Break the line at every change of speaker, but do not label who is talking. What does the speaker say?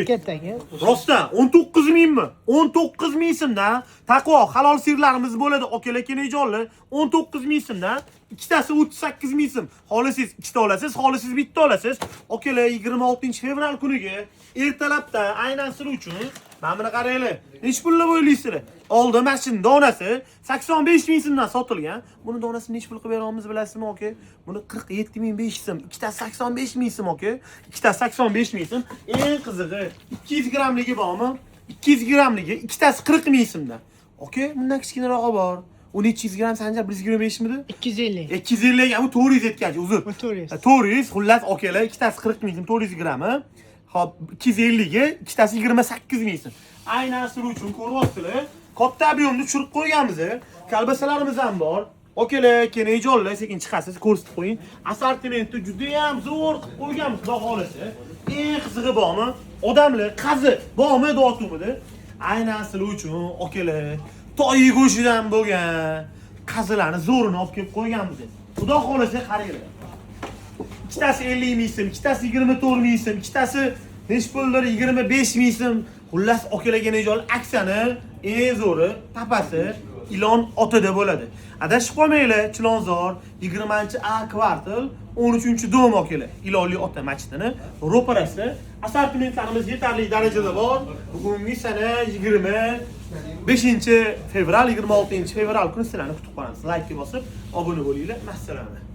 Katta aka.
Rostdan 19 mingmi? 19 ming so'mdan taqvo halol sirlarimiz bo'ladi, akalar, kenajonlar. 19 ming so'mdan ikkitasi 38 ming so'm. Xohlasangiz ikkita olasiz, xohlasangiz bitta olasiz. Akalar, 26 fevral kuniga ertalabdan aynan sizlar uchun mana buni qaranglar. Nechi pul deb o'ylaysizlar? Oldi mana shuni donasi 85 ming so'mdan sotilgan. Buni donasini nechi pul qilib beramiz bilasizmi, aka? Buni 47 500 so'm, ikkitasi 85 ming so'm, aka. Ikkitasi 85 ming so'm. Eng qizig'i 200 grammligi bormi? 200 grammligi ikkitasi 40 ming so'mdan. Aka, bundan kichkinarog'i bor. U nechi yuz gramm, Sanjar, 125 midi?
250.
250, bu 400 aytgancha, uzr.
Bu 400.
400, xullas akalar, ikkitasi 40 ming so'm, 400 grammi. Xo'p, 250 ga ikkitasi 28 ming so'm. Aynan sizlar uchun ko'ryapsizlar. Katta объем ni tushirib qo'yganmiz. Kolbasalarimiz ham bor. Akalar, kenajonlar, sekin chiqasiz, ko'rsatib qo'ying. Assortimentni juda ham zo'r qilib qo'yganmiz, xudo xolasa. Eng qizig'i bormi? Odamlar qazi bormi deyotgandi. Aynan sizlar uchun akalar, toyi go'shidan bo'lgan qazilarni zo'rini olib kelib qo'yganmiz. Xudo xolasa, qaranglar. Ikkitasi 50 ming so'm, ikkitasi 24 ming so'm, ikkitasi nechi puldir 25 ming so'm. Xullas, akalar, kenajon, aksiyani eng zo'ri tapasi ilon otida bo'ladi. Adashib qolmanglar, Chilonzor 20 A kvartal 13 dom akalar. Ilonli ota masjidini ro'parasi. Assortimentlarimiz yetarli darajada bor. Bugungi sana 25 fevral, 26 fevral kuni sizlarni kutib qolamiz. Like bosib, obuna bo'linglar. Massalamu.